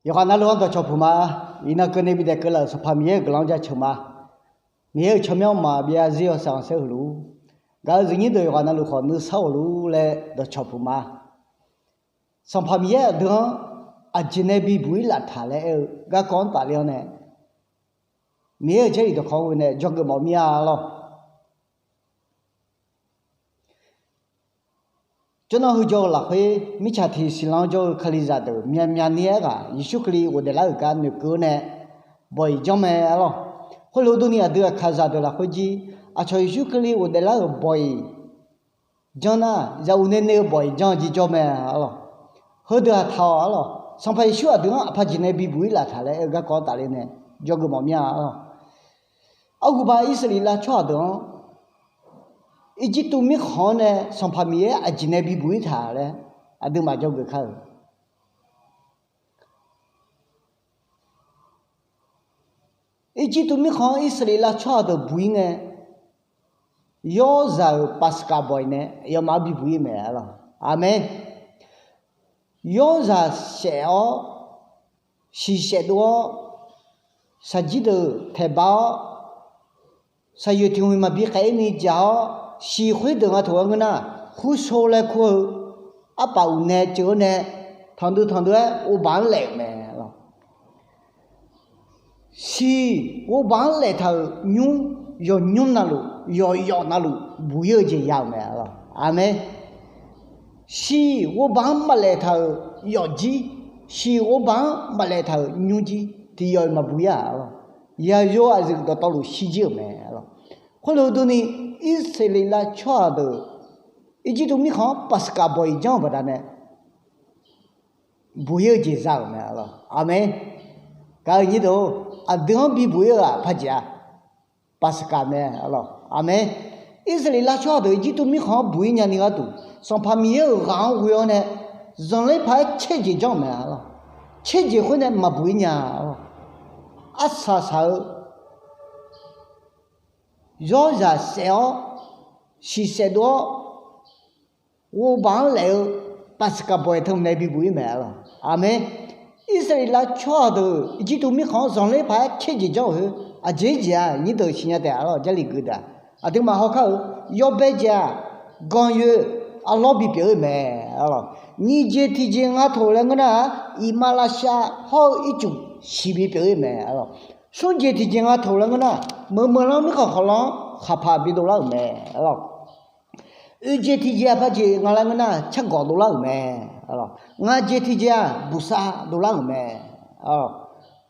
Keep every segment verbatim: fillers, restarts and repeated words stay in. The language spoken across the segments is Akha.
Yawqghaq navluf-anr dawqcawq puq ma. Iqnan keuvni bidaef keuvlaf-euq Sanqpaq Miqyaer-euq guiqlanq-anr jaceuq ma. Miqyaer-euq tsawrmyanr maqbyav zir-awr sanqsaer huiq luf-ur. Gaq-eu zuifnyir deuq yawqghaq navluf khawf nuisar-awq luf laer dawqcawq puq ma. Sanqpaq Miqyaer aqdui-anr aqjeq nae bibuq-ir laftaq laer aer-eu garkawv-anr tafler-awr nae, Miqyaer-euq Jarlif dawqkawq-anr ghoe nae dzawgeuf mawf mir-a lawr. Jawrnan heu jawr-eu lafkhoer mirtsaq tiq siqlanq-anr jawr-eu Kalizaq deuq myaqmyaq ni aerghaq Yeqsur Kali ghofdaef lar-euq gar noeqkeuv-awr nae bawq-iq janr mae-a lawr. Khoerlof-eu durni aqdui aqkaqzaq deuq lafkhoer jir aqcawq Yeqsur Kali ghofdaef lar-euq bawq-iq janr nar, zaqguq nae nae-eu bawq-iq janr-eu jir jawr mae-a lawr. Heudeuq-aq taq-awq-a lawr. Sanqpaq Yeqsur aqdui-anr aqpaq jeq nae bibuq-ir laftaq laer aer-eu garkawv-anr tafler nae dzawgeuf mawf mir-a lawr. Arhuba Irsaqleqlav tsawrhaq deuq-anr Irjirtuv mirkhanq-anr nae Sanqpaq Miqyaer aqjeq nae bibuq-ir taq laer aqduimaf dzawgeuf kar-euq. Irjirtuv mirkhanq-anr Irsaqleqlav tsawrhaq deuq buq-ir ngae, Yawrzaq-euq Paqsaqkaq bawq-iq nae aqyawfmaf-anr bibuq-ir mae-a lawr. Aqmeq. Yawrzaq saef-awr, shiq saef dov-awr, shaqjir deuq taeqba-awr, shaqyoeq tiq hmq maqbi khaef-ir ni jaq-awr, shiq khoerdeuq nga taq-aer ngeur nar, khurso laer kur-eu arpaf uq nae ceuv-awr nae, tanqdui tanqdui-aer ghovbaq-anr laef-euq mae-a lawr. Shiq ghovbaq-anr laeftaq-euq nymr, yawqnymr navluf, yawqyawf navluf buq-ir-eu jeq ya-euq mae-a lawr. Aqmeq. Shiq ghovbaq-anr maqlaeftaq-euq yawfjir, shiq ghovbaq-anr maqlaeftaq-euq nymrjir tiqyawf-iq maqbuq-ir-a lawr. Yaqyo aqyuif dawqtawvluf shirjir-euq mae-a lawr. Khoerlof-eu durni, Irsaqleqlav tsawrhaq deuq Irjirtuv mirkhanq-anr Paqsaqkaq bawq-iq janr-euq baqdanae buq-ir-eu jeq za-euq mae-a lawr. Aqmeq. Gaq-eu nyir deuq-or, aqdui-anr bibuq-ir-eu aqpaq jeq-aq, Paqsaqkaq mae-a lawr. Aqmeq. Irsaqleqlav tsawrhaq deuq Irjirtuv mirkhanq-anr buq-ir nyani gharduq, Sanqpaq Miqyaer-euq ghaq-anr ghoe-awr nae, zanqler paq-aer caerjeq janr-euq mae-a lawr. Caerjeq khoer nae maqbuq-ir nya-a lawr. Arsaq saq-eu Yawrzaq saef-awr, shiq saef dov-awr, ghovbaq-anr laef-eu Paqsaqkaq bawq-iq teu nae bibuq-ir mae-a lawr. Aqmeq. Irsaqleqlav tsawrhaq deuq Irjirtuv mirkhanq-anr zanqler paq-aer caerjeq janr-euq khoer aqjeq-ir jeq-aq, nyir deuq siqnya taef-a lawr. Jarlif geuf daq, aqduimaf hawkar-eu yawbae jeq-aq, ganqyoe arlawr bipyeuf-ir mae-a lawr. Nyiq jeq tiq jeq nga taq-euq laer ngeur nar-aq, iqmalavshav hawr-eu ircuf shiq bipyeuf-ir mae-a lawr. Smr jeq tiq jeq nga taq-euq laer ngeur nar, meuqmeuq lanr mirkhanq khanqlanr-anr khaqpaq bidov lar-euq mae-a lawr. Oeq jeq tiq jeq aqpaq jeq nga laer ngeur nar, cargawq dovlar-euq mae-a lawr. Ngaq jeq tiq jeq-aq, buqsav dovlar-euq mae-a lawr.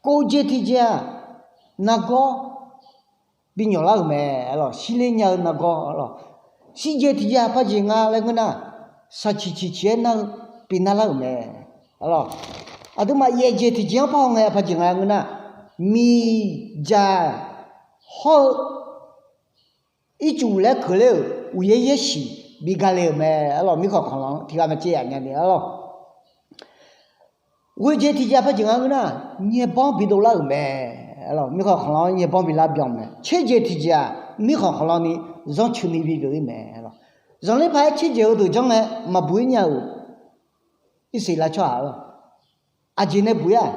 Kov jeq tiq jeq-aq, nargawr binyawq lar-euq mae-a lawr. Shirler nya-eu nargawr-a lawr. Shir jeq tiq jeq aqpaq jeq nga laer ngeur nar, shaqciq ciq ciq-aer nar-eu bi narlar-euq mae-a lawr. Aqduimaf yaef jeq tiq jeq-anr par hawngae aqpaq jeq nga laer ngeur nar, miqdzaq hawr-eu ircuf laer keuvler-euq uqyaer yaer shiq bi gale-euq mae-a lawr. Mirkhanq khanqlanr-anr tiqghaq maqcaev yaf nya ni-a lawr. Ghoeq jeq tiq jeq aqpaq jeq nga ngeur nar, nyaebanr bidov lar-euq mae-a lawr. Mirkhanq khanqlanr-anr nyaebanr bilar byan-eu mae. Tser jeq tiq jeq-aq, mirkhanq khanqlanr ni zanrcui ni bipyeuf-ir mae-a lawr. Zanqler paq-aer tser jeq heudeuq janr ngae maqbuq-ir nya-euq Irsaqleqlav tsawrhaq-a lawr. Aqjeq nae buq-ir-aq,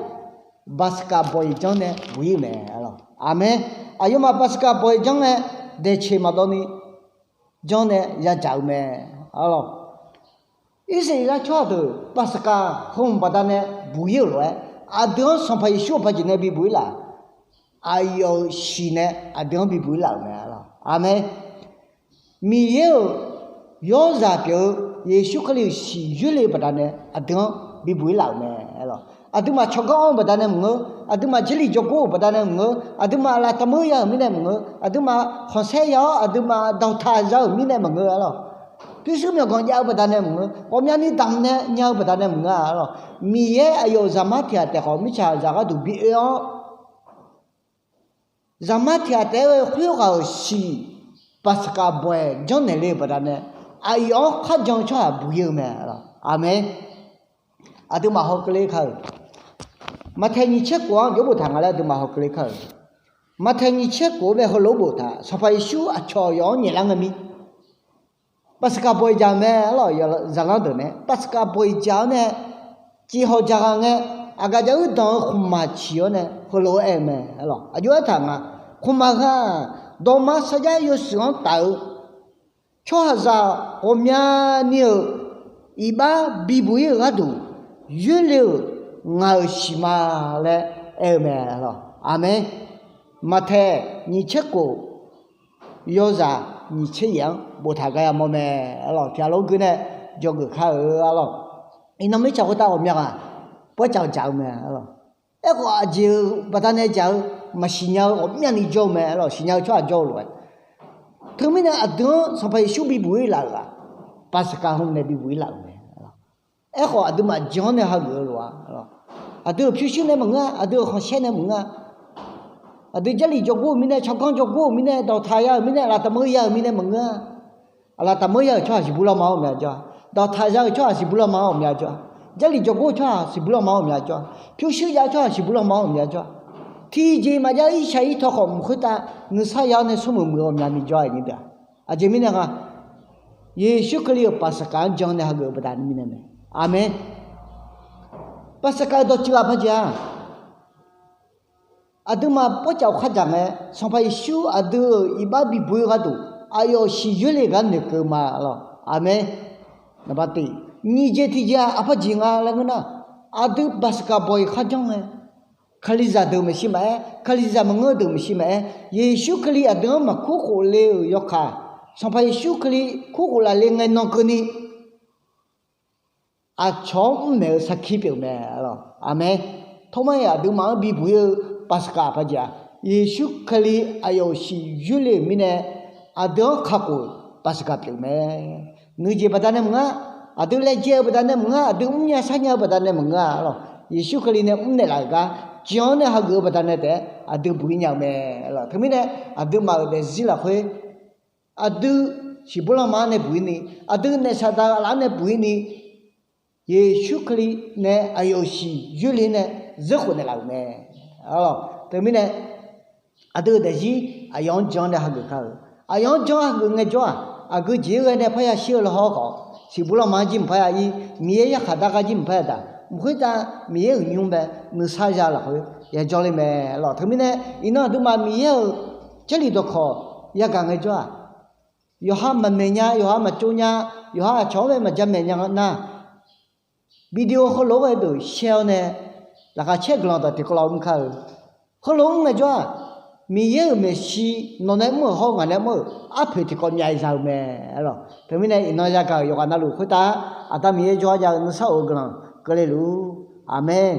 Paqsaqkaq bawq-iq janr nae buq-ir-eu mae-a lawr. Aqmeq. Aqyawfmaf Paqsaqkaq bawq-iq janr ngae, daeqceq maqdawv ni janr nae yadzaq-eu mae-a lawr. Irsaqleqlav tsawrhaq deuq Paqsaqkaq heu-anr baqdanae buq-ir-euq lof-aer, aqdui-anr Sanqpaq Yeqsur-euq paqjeq nae bibuq-ir laf, aqyawf-euq shiq nae aqdui-anr bibuq-ir laf-euq mae-a lawr. Aqmeq. Miqyaer-euq yawrzaq pyeuf-eu Yeqsur Kali-euq shiq yoerle-eu baqdanae aqdui-anr bibuq-ir laf-euq mae-a lawr. Aqduimaf tsawrganr anr-eu baqdanae maqngeur, aqduimaf jarlif jawrgor-euq baqdanae maqngeur, aqduimaf laf taqmur ya-euq mirnae maqngeur, aqduimaf khanqsaer ya-awr aqduimaf dawqtaq za-euq mirnae maqngeur-a lawr. Pyurshuir myawqganq jav-eu baqdanae maqngeur, ghawqmyani damq nae nya-eu baqdanae maqngeur-a lawr. Miqyaer aqyawf-euq Zaqmar tiq ghaq taef khawf mirtsaq zaq gharduq bi oe-awr, Zaqmar tiq ghaq taef-aer ghae khoerghaq-euq shiq Paqsaqkaq bawq-iq janrnaeq le-euq baqdanae, aqyawf-anr kharjan-eu tsawrhaq buq-ir-eu mae-a lawr. Aqmeq. Aqduimaf hawkeuvle kar-euq, Maqtaeq nyiq tser kof-anr jawr boftaq nga laer aqduimaf hawkeuvle kar-euq. Maqtaeq nyiq tser kof-anr bae heulof-aer boftaq, Sanqpaq Yeqsur aqcawq yawf-anr nyaeflar ngae mir. Paqsaqkaq bawq-iq jaq-eu mae-a lawr. Zaqlanr deuq nae Paqsaqkaq bawq-iq jaq-awr nae, cifhaw jaq ghaq ngae, Aqgaf jaq uir danq-eu khmqmaq ciq-awr nae heulof-aer aer-eu mae. Aqjox aertaq nga, khmqmaq heu-aq, dawqma sarjax yawshuif-anr taf-eu tsawrhaqzaq ghawqmyani-euq iqbax bibuq ir-eu gharduq yoerle-euq ngaq-euq shiq ma laer aer-eu mae. Aqmeq. Maqtaeq nyiq tser khof, yawzaq nyiq tser yaef-anr boftaq gar yamawr mae. Aqlawq, tiqghaq lof gui nae dzawgeuf kar-eu. Aqlawq, iqnan mirtsaq khoertav ghawqmya ghaq pawrcawq dzaq-eu mae. Aqlawq, aerkhawf aqjeq-euq baqdanae dzaq-eu maqsiq nya-eu ghawqmyani jawr-eu mae. Aqlawq, siqnya-eu tsawrhaq jawr-eu lof-aer, teumirnae aqdui-anr Sanqpaq Yeqsur bibuq ir laf-euq-aq, Paqsaqkaq heu nae bibuq ir laf-euq mae. Aerkhawf aqduimaf jan-anr nae hageuf-eu lof-a. Aqdui-euq pyurshuir nae maqngeur-a, aqdui-euq khanqsaer nae maqngeur-a, aqdui Jarlif jawrgor-eu mirnae, tsawrganr jawrgor-eu mirnae, dawqtaq ya-euq mirnae, aqlaf taqmeuq ya-euq mirnae maqngeur-a. Aqlaf taqmeuq ya-euq tsawrhaq siqbur lanma-anr ghawqmya jawr-a. Dawqtaq ya-euq tsawrhaq siqbur lanma-anr ghawqmya jawr-a. Jarlif jawrgor-eu tsawrhaq siqbur lanma-anr ghawqmya jawr-a. Pyurshuir jav-eu tsawrhaq siqbur lanma-anr ghawqmya jawr-a. Tiqjeq maqjav irshaq irtaw khawf mq khoertav nuisar ya-awr nae smrmuiq muiq-eu ghawqmyani jawr-a. Aqjeq mirnae nga, Yeqsur Kali-euq Paqsaqkaq-anr jan nae hageuf-eu baqdanae mirnae mae. Aqmeq. Paqsaqkaq-euq dawqtsuif aqpaq jeq-aq, aqduimaf pawrcawq khardzaq ngae, Sanqpaq Yeqsur aqdui-euq iqbax bibuq ir gharduq aqyawf siq yoerle gar noeqkeuv ma. Aqlawq, aqmeq. Nyiq jeq tiqjeq-aq, aqpaq jeq nga laer ngeur nar, aqdui Paqsaqkaq bawq-iq kharjan ngae, Kalizaq deuq maeqshi maqaer, Kalizaq maqngeur deuq maeqshi maqaer, Yeqsur Kali aqdui-anr maqkur khof le-euq yawkaq, Sanqpaq Yeqsur Kali kur khof laf le ngae nan keuvni aqcawq-anr mrnaeq-eu sarkir pyeuf-eu mae. Aqmeq. Tawrmar-iq aqduimaf-anr bibuq ir-eu Paqsaqkaq aqpaq jeq-aq, Yeqsur Kali aqyawf siq yoerle-euq mirnae aqdui-anr kakhof-euq Paqsaqkaq pyeuf mae. Nuijeq baqdanae maqngeur-a, aqdui laejae-eu baqdanae maqngeur-a, aqdui mrnya sarnya-eu baqdanae maqngeur-a. Aqlawq, Yeqsur Kali nae mrnaeq laf-euq gar jan-awr nae hageuf-eu baqdanae taef-aer aqdui buq ir nya-eu mae. Aqlawq, teumirnae aqduimaf-euq daefzir lafkhoer aqdui siqbur lanma-anr nae buq ir ni, aqdui naef saqdaq laf-anr nae buq ir ni, Yeqsur Kali nae aqyawf siq yoerle nae zeurkhof naeqlaf-euq mae. Aqlawq, teumirnae aqdui-euq daefzir aqyawf-anr jan nae hageuf kar-eu. Aqyawf-anr jan hageuf ngaejawr-aq, aqgeu jeq-aer ghae nae parya shir-eu lawhawr khawf, siqbur lanma-anr jir maqpar ya ir, Miqyaer yarkhaq dar gar jir maqpar ya daq. Mq khoertav Miqyaer-euq nymr bae nuisar ya lafkhoer yajawr le mae. Aqlawq, teumirnae iqnan aqduimaf Miqyaer-euq Jarlif dawqkawq yagaq ngaejawr-aq, yawqha maqmaeq nya, yawqha maqtsov nya, yawqha aqcawq-anr bae maqjamaeq nya nar, video heulof-aer ghae deuq share-awr nae laqkhaq caer guiqlanq dawq tiqkawv lar mr kar-eu. Heulof mr ngaejawr-aq, Miqyaer-euq maeqshi nawq nae mr-euq hawr ngaq nae mr-euq arpoeq tiqkawv myav za-eu mae. Aqlawq, teumirnae iqnan yagaq-euq yawqghaq navluf khoertav Aqda Miqyaer jawrgar jav-eu nuisar of-eu guiqlanq keuvle luf-ur. Aqmeq.